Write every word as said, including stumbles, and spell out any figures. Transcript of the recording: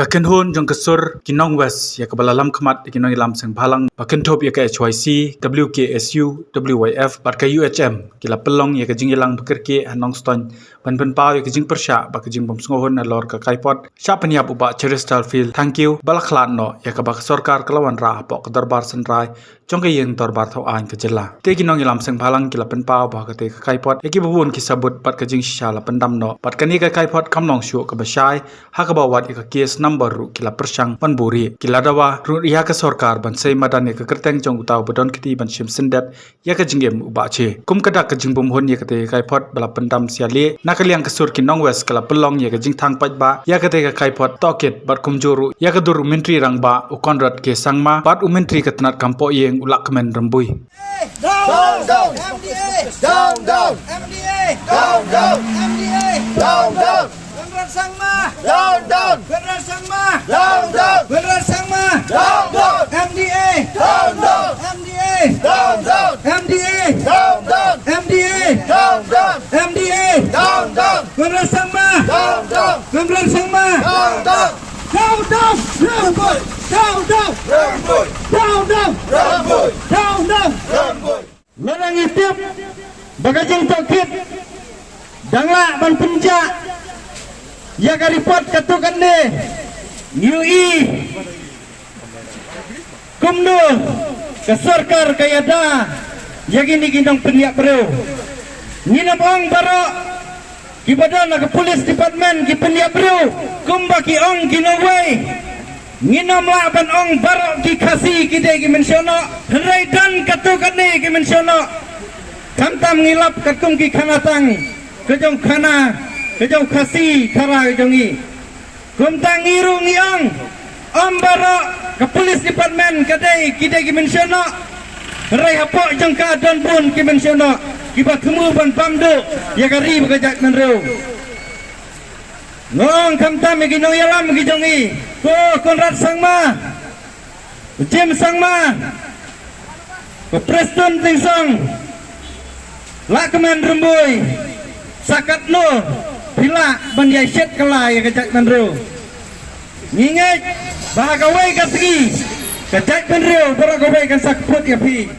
Ka kynhun jong ka sur ki nong West, ïa kaba la lam khmat da ki nongïalam seng bhalang ba kynthup ïa ka H Y C, W K S U, W Y F bad ka U H M, ki la pynlong ïa ka jingïalang ba kyrkieh ha Nongstoiñ ban pynpaw ïa ka jingpyrshah bad ka jingbym sngewhun halor ka kaipot shah pynïap u Bah Cheristerfield Thangkhiew ba la khlad noh, ïa kaba ka sorkar ka la wanrah hapoh ka dorbar synrai jong ka ïing dorbar thaw aiñ ka jylla. Te ki nongïalam seng bhalang ki la pynpaw ba ha katei ka kaipot ïa kiba bun ki sabut bad ka jingshisha la pyndam noh, bad kane ka kaipot kam long shuh kaba shai ha kaba wad ïa ka kes nambar ruh ki la pyrshang ban buhrieh. Ki la dawa ruh ïa ka sorkar ban sei madan ïa ka kyrteng jong uta uba don kti ban shim syndet ïa ka jingim u Bah Che. Kum ka dak ka jingbymhun ïa katei ka kaipot ba la pyndam sha lieh, na ka liang ka sur ki nong West ka la pynlong ïa ka jingthang paidbah ïa katei ka kaipot tohkit bad kumjuh ruh ïa ka dur u Myntri Rangbah u Conrad K Sangma bad u Myntri ka tnat kam pohïing u Lahkmen Rymbui. Down, down. M D A. Down, down. M D A. Down, down. M D A. Down, down. Conrad Sangma. Down, down. Conrad Sangma. Down, down. Conrad Sangma. Down, down. M D A. Down, down. M D A. Down, down. M D A. Down, down. M D A. Down, down. M D A. Down, down. Conrad Sangma. Down, down. Conrad Sangma. Down, down. Down, down. Ramboi. Down, down. Ramboi. Down, down. Ramboi. Down, down. Ramboi. Lada ngi tip ba ka jingtohkit dang lah ban pynjah ïa ka report katto katne, ngi ïohi kumno ka sorkar ka ïada ïa kine ki nongpynïap briew. Ngin ym ong baroh kiba don ha ka police department ki pynïap briew kumba ki ong kino wei. Ngin ym lah ban ong baroh ki Khasi ki dei ki mynsiem noh, hynrei don katto katne ki mynsiem noh. Khamtam ngi lap katkum ki khana tang ka jong khana ka jong Khasi khara ka jong ngi. Kumta ngi ruh ngi ong, ym baroh ka police department ka dei ki dei ki mynsiem noh, hynrei hapoh jong ka don bun ki mynsiem noh kiba thmu ban bam duh ïa ka ri bad ka jaitbynriew. Nga ong khamtam ïa ki nongïalam ki jong ngi, ko Conrad Sangma, James Sangma, ko Preston Tynsong, Lahkmen Rymbui, sa katno phi lah ban ïai shet kylla ïa ka jaitbynriew. Ngi ngeit ba ha kawei ka sngi ka jaitbynriew baroh kawei kan sa kput ïa phi.